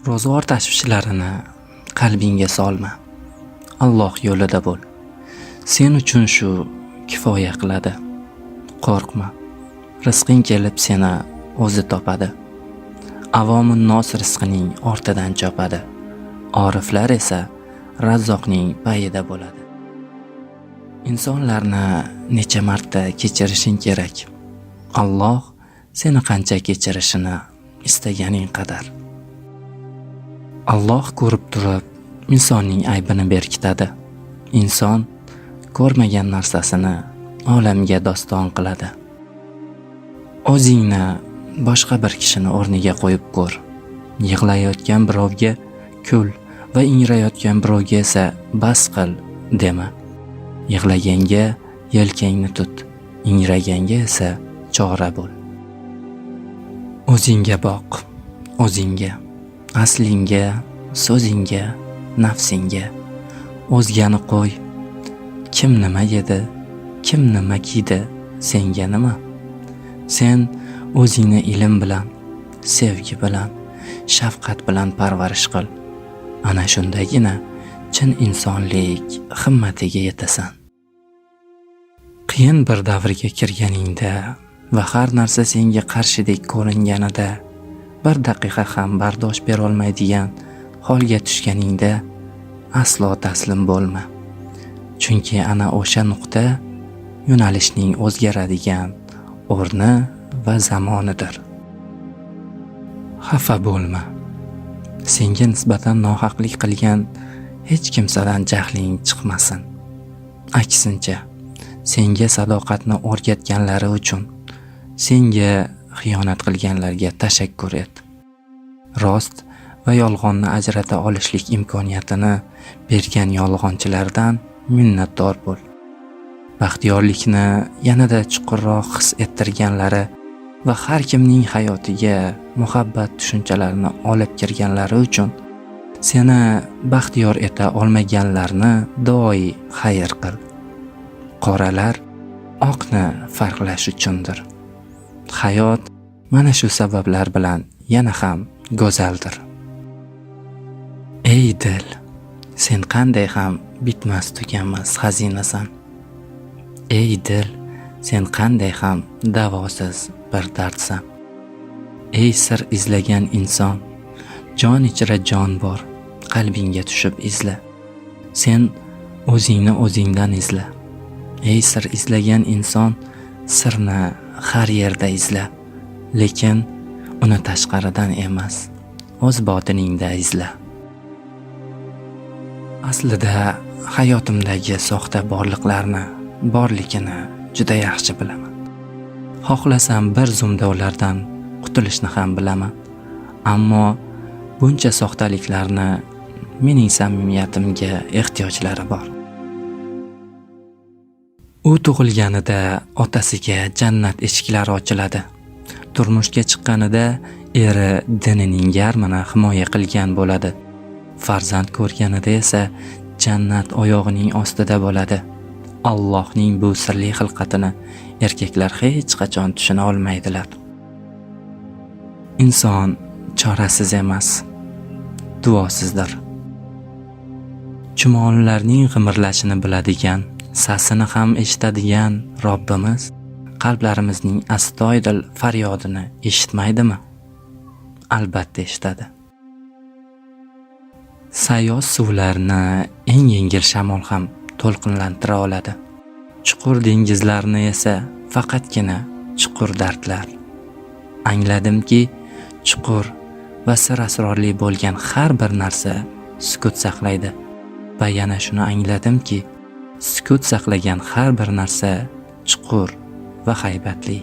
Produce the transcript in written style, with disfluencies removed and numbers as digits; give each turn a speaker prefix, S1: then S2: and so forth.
S1: Ro'zg'or tashvishlarini qalbingga solma. Alloh yo'lida bo'l. Sen uchun shu kifoya qiladi. Qo'rqma. Rizqing kelib seni o'zi topadi. Avomun nos rizqining ortidan chopadi. Oriflar esa Razzoqning payida bo'ladi. Insonlarni necha marta kechirishing kerak. Alloh seni qancha kechirishini istaganing qadar. Alloh ko'rib turib insonning aybini berkitadi. Inson ko'rmagan narsasini olamga doston qiladi. O'zingni boshqa bir kishini o'rniga qo'yib ko'r. Yig'layotgan birovga kul va ingrayotgan birovga esa bas qil dema. Yig'laganga yelkangni tut, ingraganga esa chora bo'l. O'zingga boq, o'zingga, aslingga, so'zingga, nafsingga. O'zgani qo'y. Kim nima yedi, kim nima kiydi, senga nima? Sen o'zingni ilm bilan, sevgi bilan, shafqat bilan parvarish qil. Ana shundagina chin insonlik himmatiga yetasan. Qiyin bir davrga kirganingda va har narsa senga qarshidek ko'ringanida, bir daqiqa ham bardosh berolmaydigan holga tushganingda aslo taslim bo'lma. Chunki ana o'sha nuqta yo'nalishning o'zgaradigan o'rni va zamonidir. Xafa bo'lma. Senga nisbatan nohaqlik qilgan hech kimsadan jahling chiqmasin. Aksincha, senga sadoqatni o'rgatganlari uchun senga xiyonat qilganlarga tashakkur et. Rost va yolg'onni ajrata olishlik imkoniyatini bergan yolg'onchilardan minnatdor bo'l. Baxtiyorlikni yanada chuqurroq his ettirganlari va har kimning hayotiga muhabbat tushunchalarini olib kirganlari uchun seni baxtiyor eta olmaganlarni duoi xayr qil. Qoralar oqni farqlash uchundir. Hayot mana shu sabablar bilan yana ham go'zaldir. Ey dil, sen qanday ham bitmas tuganmas xazinasan. Ey dil, sen qanday ham davosiz bir dardsan. Ey sir izlagan inson, jon ichra jon bor, qalbingga tushib izla. Sen o'zingni o'zingdan izla. Ey sir izlagan inson, sirni har yerda izla, lekin uni tashqaridan emas, o'z botiningda izla. Aslida hayotimdagi soxta borliqlarni borligini juda yaxshi bilaman. Xohlasam bir zumda ulardan qutulishni ham bilaman. Ammo buncha soxtaliklarni mening samimiyatimga ehtiyojlari bor. U tug'ilganida otasiga jannat eshiklari ochiladi. Turmushga chiqqanida eri dinining yarmini himoya qilgan bo'ladi. Farzand ko'rganida esa jannat oyog'ining ostida bo'ladi. Allohning bu sirli xilqatini erkaklar hech qachon tushuna olmaydilar. Inson chorasiz emas, duosizdir. Chumolilarning g'imirlashini biladigan, sasini ham eshitadigan Robbimiz qalblarimizning astoydil faryodini eshitmaydimi? Albatta eshitadi. Sayoz suvlarni eng yengil shamol ham to'lqinlantira oladi. Chuqur dengizlarni esa faqatgina chuqur dardlar. Angladimki, chuqur va sir asrorli bo'lgan har bir narsa sukut saqlaydi. Va yana shuni angladimki, sukut saqlagan har bir narsa chuqur va haybatli.